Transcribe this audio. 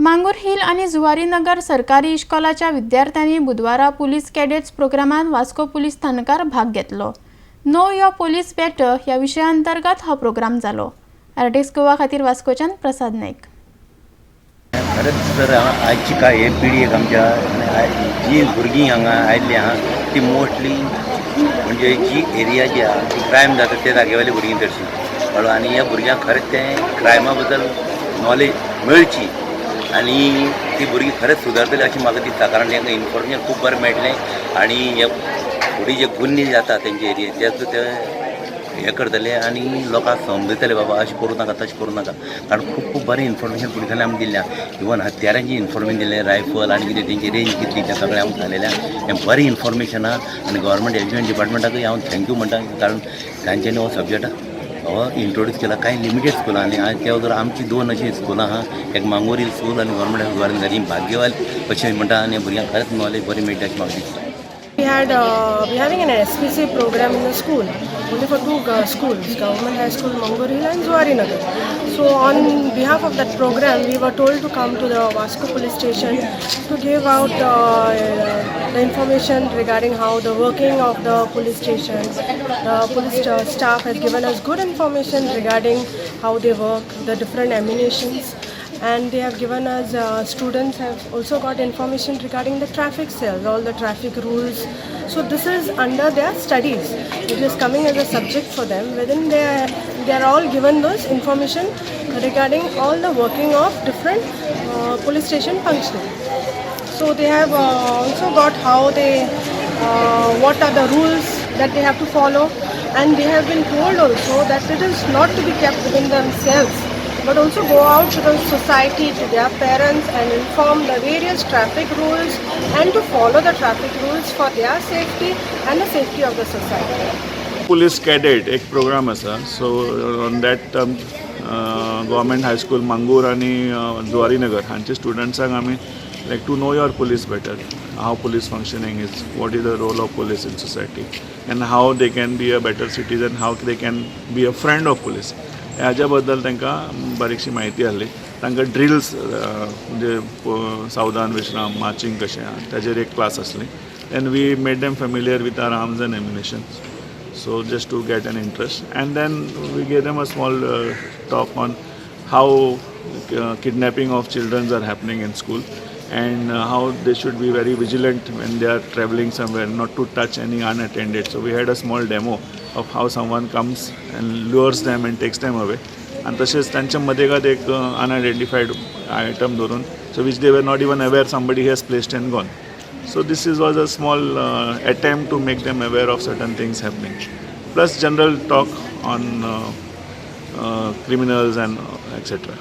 मांगूर hill आनी जुवारी नगर सरकारी इश्कोलाच्या विद्यार्थ्यांनी बुधवारा पुलीस कॅडेट्स प्रोग्रामात वास्को पुलीस स्थानकार भाग घेतलो. नो your police better ह्या विशया अंतर्गत हो प्रोग्राम जालो. आरटीएक्स गोवा खातीर वास्कोच्यान प्रसाद नाईक. खरेंच तर आयची काय हे पिढयेक आमच्या आनी जी भुरगीं हांगा आयिल्लीं आहा ती मोस्टली म्हणजे जी एरिया जी आहा ती क्रायम जाता ते जागेवाली भुरगीं चडशीं, कळ्ळो? आनी ह्या भुरग्यांक खरेंच तें क्रायमा बद्दल नॉलेज मेळची आनी ती भुरगीं खरेंच सुदारतलीं अशें म्हाका दिसता, कारण तांकां इन्फॉर्मेशन खूब बरें मेळटलें आनी हे फुडें जे गुन्हे जाता तेंचे एरियेन तेजो ते हें करतले आनी लोकांक समजयतले, बाबा अशें करूं नाका, तशें करूं नाका, कारण खूब खूब बरें इन्फॉर्मेशन पुलिसांनी आमकां दिल्लें आहा. इवन हत्यारांची इन्फॉर्मेशन दिलें, रायफल आनी कितें तेंची रेंज कितली तें सगळें आमकां सांगलेलें आहा. हें बरें इन्फॉर्मेशन आहा आनी गव्हर्मेंट एज्युकेशन डिपार्टमेंटाकूय हांव thank you म्हणटा, कारण तांच्यांनी हो सब्जॅक्ट हो इंट्रोड्यूस केला कांय लिमिटेड स्कुलां. आनी आज त्या वगैर आमची दोन अशीं स्कुलां आहा, एक मांगोर हिल स्कूल आनी गव्हर्मेंट गोवारीन. ही भाग्यवान अशें म्हणटा आनी भुरग्यांक खरेंच नॉलेज बरी मेळटा अशें म्हाका दिसता. We having an SPC program in the school, only for two schools, Government High School Mangor Hill and Zuari Nagar. So on behalf of that program, we were told to come to the Vasco Police Station to give out the information regarding how the working of the police station. The police staff has given us good information regarding how they work, the different ammunitions, and they have given us students have also got information regarding the traffic cells, all the traffic rules. So this is under their studies. It is coming as a subject for them within they are all given those information regarding all the working of different police station functioning. So they have also got how they what are the rules that they have to follow, and they have been told also that it is not to be kept within themselves but also go out to the society, to their parents, and inform the various traffic rules and to follow the traffic rules for their safety and the safety of the society. Police cadet एक programme आसा. So on that Government High School Mangor आनी जुवारी नगर हांचे स्टुडंट्सांक आमी like to know your police better, how police functioning is, what is the role of police in society and how they can be a better citizen, how they can be a friend of police, हाज्या बद्दल तांकां बारीकशी म्हायती आहली. तांकां drills म्हणजे सावधान विश्राम, marching कशें आहा ताजेर एक क्लास आसली and we made them familiar with our arms and ammunitions, so just to get an interest. And then we gave them a small talk on how kidnapping of children are happening in school and how they should be very vigilant when they are traveling somewhere, not to touch any unattended. So we had a small demo of how someone comes and lures them and takes them away. आणि तशेंच तांच्या मदेगात एक अनआयडेंटिफायड item धरून, so which they were not even aware somebody has placed and gone. So this is was a small attempt to make them aware of certain things happening. Plus general talk on criminals and etc.